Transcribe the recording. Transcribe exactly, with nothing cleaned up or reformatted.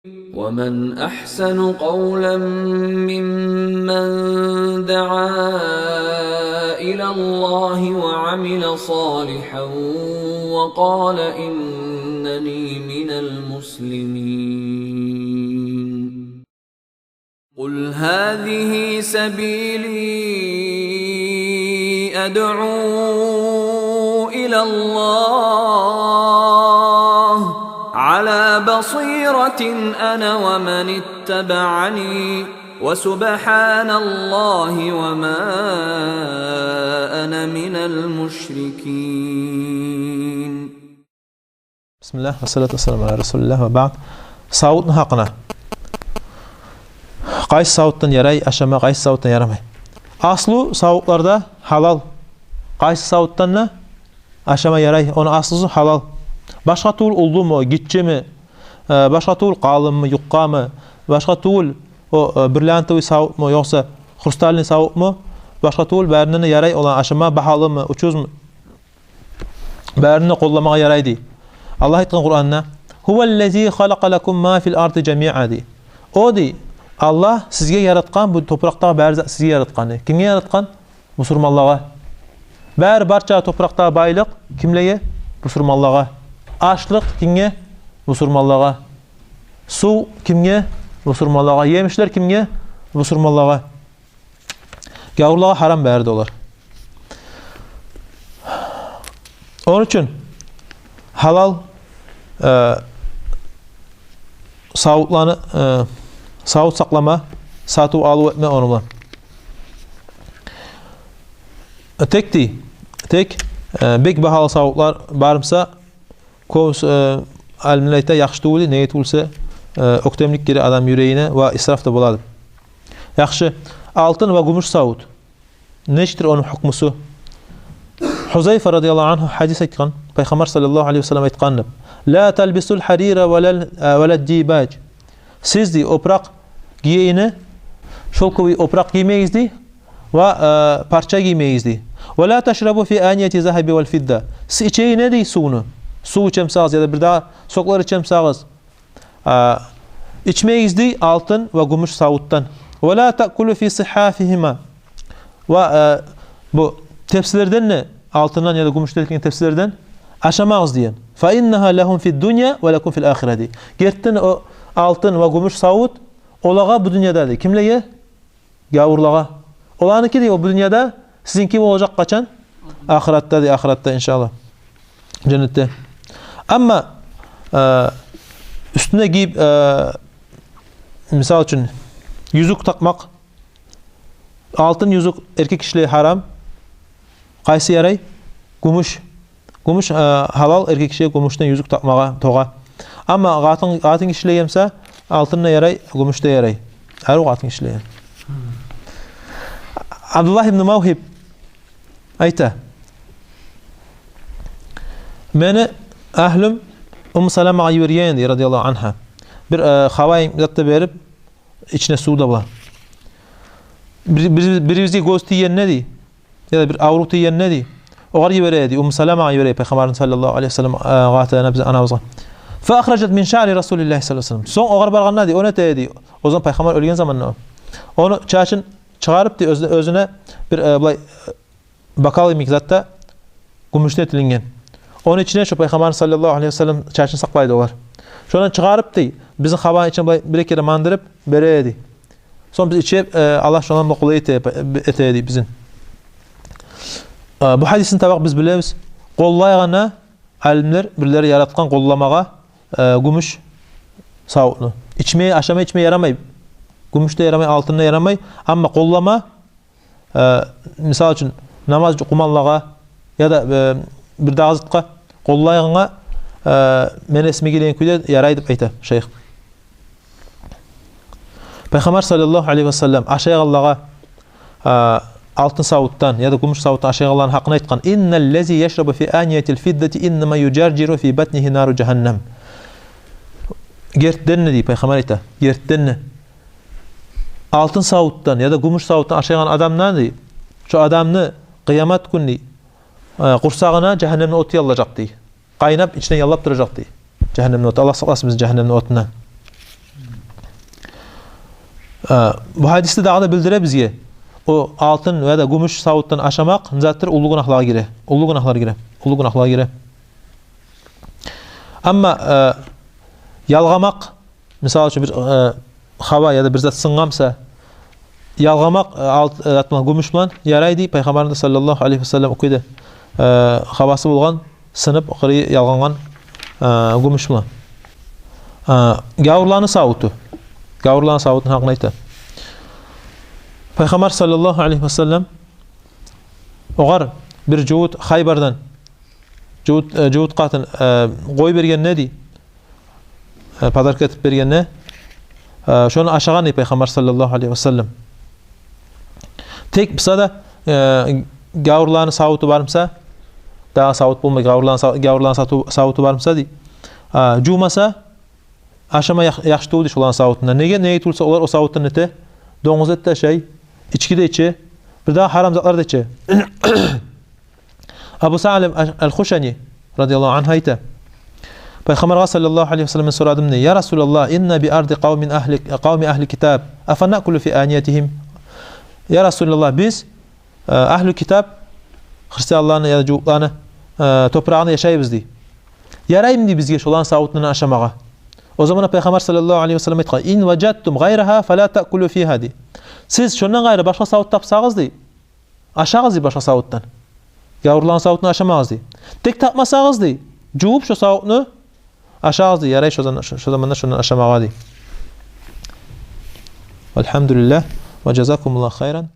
ومن أحسن قولا ممن دعا إلى الله وعمل صالحا وقال إنني من المسلمين. قل هذه سبيلي أدعو إلى الله على بصيرة أنا ومن اتبعني وسبحان الله وما أنا من المشركين. Бисмиллагь, вассалату вассаламу аля расулиллагь, ва баъд. Савутну гьакъына. Къайсы савутдан ярай ашама, къайсы савутдан ярамай? Аслу савутларда гьалал. Къайсы савутдан да ашама ярай, ону аслусу гьалал. Башгъа тюгюл уллуму, гиччими, э, башгъа тюгюл къалынмы, юкъамы, башгъа тюгюл о, э, бриллиантовый савутму, ёкъса хрустальный савутму, башгъа тюгюл, барын да ярай оланы ашама, багьалымы, учузму, барын да къолламагъа ярай дей. Аллагь айтгъан Къуранда: «Гьуваллази халакъа лакум ма фил арди жамиа», — дей. О дей, Аллагь сизге яратгъан, бу топуракъдагъы бары зат сизге яратгъан дей. Кимге яратгъан? Бусурманлагъа. Бары, барча топуракъдагъы байлыкъ кимлеге? Бусурманлагъа. Ашлыкъ кимге? Бусурманлагъа. Сув кимге? Бусурманлагъа. Емишлер кимге? Бусурманлагъа. Гявурлагъа гьарам бары да олар. Ону учун гьалал, э, савутланы, э, савут сакълама, сатыв-алыв этме ону булан. Тек дей, тек, э, бек багьалы савутлар бар буса, кёбюсю, э, алимлер айта, яхшы тюгюл, неге тюгюл десе, э, оьктемлик гире адам юрегине ва исраф да болады. Яхшы, алтын ва гюмюш савут. Нечикдир ону гьукмусу? Гьузайфа радияллагьу ангьу гьадис айтгъан, Пайхаммар саллаллагьу алайгьи ва саллам айтгъан деп: «Ла талбисул гьарира ва ла, э, ва ла дибаж». Сиз дей, опуракъ гийейни, шёлковый опуракъ гиймегиз дей, ва, э, парча гиймегиз дей. «Ва ла ташрабу фи анияти загьаби вал фидда». Сиз ичегиз не дей сувну? Сув ичемсагъыз яда бирдагъы соклар ичемсагъыз, э, ичмегиз дей алтын ва гюмюш савутдан. «Ва ла таъкулу фи сигьафигьима». Ва, э, бу тепсилерден де, алтындан яда гюмюшден этилген тепсилерден ашамагъыз деген. «Фа иннагьа лагьум фид дунья ва лакум фил ахира», — дей. Гертиден о алтын ва гюмюш савут олагъа бу дюньяда дей. Кимлеге? Гявурлагъа. Оланыки дей о бу дюньяда, сизинки болажакъ къачан? Ахыратда дей, ахыратда, иншаллагь. Женнетде. Амма, э, уьстюне гийип, э, мисал учун, юзюк такъмакъ, алтын юзюк эркек кишилеге гьарам. Къайсы ярай? Гюмюш. Гюмюш, э, гьалал эркек кишиге гюмюшден юзюк такъмагъа, тогъа. Амма къатын, къатын кишилеге буса алтын да ярай, гюмюш де ярай. Арив къатын кишилеге. Абдуллагь ибн Мавгьиб айта: «Мени агьлюм Умму Саламагъа йиберген эди, радияллагьу ангьа, бир, э, хабайын зат да берип, ичине сув да булан. Бир, бир, бирибизге гёз тийгенде дей, яда бир аврув тийгенде дей, огъар йибере эди, Умму Саламагъа йибере эди, Пайхаммарны саллаллагьу алайгьи ва саллам, э, къатынына, бизин анабызгъа. Фа ахражат мин шаъри Расулиллагьи саллаллагьу алайгьи ва саллам». Сонг огъар баргъанда дей, о не эте эди? О заман Пайхаммар оьлген заманда о. Ону чачын чыгъарып дей, оьзюне, оьзюне бир, э, булай, э, бокал йимик затда, гюмюшден этилинген. Ону ичине шо Пайхаммарны саллаллагьу алайгьи ва саллам чачын сакълай эди олар. Шондан чыгъарып дей, бизин хабайны ичине булай бир-эки керен мандырып бере эди. Сонг биз ичип, э, Аллагь шондан да къолай эте, эте эди бизин. Э, бу гьадисни табакъ биз билебиз, къоллайгъаны алимлер бирлери яратгъан къолламагъа, э, гюмюш савутну. Ичме, ашама, ичме ярамай. Гюмюш де ярамай, алтын да ярамай. Амма къоллама, э, мисал учун, намаз укъумагъа яда, э, бирдагъы затгъа къоллайгъангъа, э, мени эсиме гелген кюйде ярай деп айта шайых. Пайхаммар саллаллагьу алайгьи ва саллам ашайгъанлагъа, э, алтын савутдан яда гюмюш савутдан ашайгъанланы гьакъын айтгъан: «Инналлази яшрабу фи аниятил фиддати иннама южаржиру фи батнигьи нару жагьаннам». Гертиден де дей, Пайхаммар айта, гертиден де, алтын савутдан яда гюмюш савутдан ашайгъан адамдан дей, шо адамны къыямат гюн дей, э, къурсагъына жагьаннемни оту яллажакъ дей. Къайнап, ичинден яллап туражакъ дей жагьаннемни оту. Аллагь сакъласын бизин жагьаннемни отундан. Э, бу гьадис де дагъы да билдире бизге, о алтын яда гюмюш савутдан ашамакъ не затдыр? Уллу гюнагьлагъа гире. Уллу гюнагьлагъа гире. Уллу гюнагьлагъа гире. Амма, э, ялгъамакъ, мисал учун, бир, э, гьава яда бир зат сынгъан буса, ялгъамакъ, э, алт-, э, зат булан, гюмюш булан ярай дей. Пайхаммарыбыз да саллаллагьу алайгьи ва саллам, о кюйде, э, гьавасы болгъан, сынып, къыры ялгъангъан, э, гюмюш булан. Э, гавурланы савуту. Гавурланы савутуну гьакъын айта. Пайхаммар саллаллагьу алайгьи ва саллам огъар бир жугьут Хайбардан жугьут, э, жугьут къатын, э, къой бергенде дей, э, подарка этип бергенде, э, шону ашагъан дей Пайхаммар саллаллагьу алайгьи ва саллам. Тек буса да, э, гавурланы савуту бар буса, дагъы савут болмай, гавурланы са-, гавурланы сату-, савуту бар буса дей, э, жувмаса, ашама ях-, яхшы тюгюл дей шоланы савутундан. Неге? Неге тюгюл буса, олар о савутдан нете? Донгуз эт де ашай, ички де иче, бир дагъы гьарам затлар да иче. Абу Саълаб аль-, аль-Хушани, радияллагьу ангьу, айта: Пайхаммаргъа саллаллагьу алайгьи ва саллам мен сорадым дей: «Я Расулаллагь, инна би арди къавмин агьли, къавми агьли китаб, афа наъкулу фи аниятигьим?» Я Расулаллагь, биз, э, агьлу китаб, христианланы яда жугьутланы, э, топурагъында яшайбыз дей. Яраймы дей бизге шоланы савутундан ашамагъа? О заманда Пайхаммар саллаллагьу алайгьи ва саллам айтгъан: «Ин важадтум гъайрагьа фала таъкулу фигьа», дей. Сиз шондан къайры башгъа савут тапсагъыз дей, ашагъыз дей башгъа савутдан. Гавурланы савутундан ашамагъыз дей. Тек тапмасагъыз дей, жувуп шо савутну ашагъыз дей. Ярай шо зам-, шо, шо заманда шондан ашамагъа дей. Валгьамдулиллагь ва жазакумуллагьу хайран.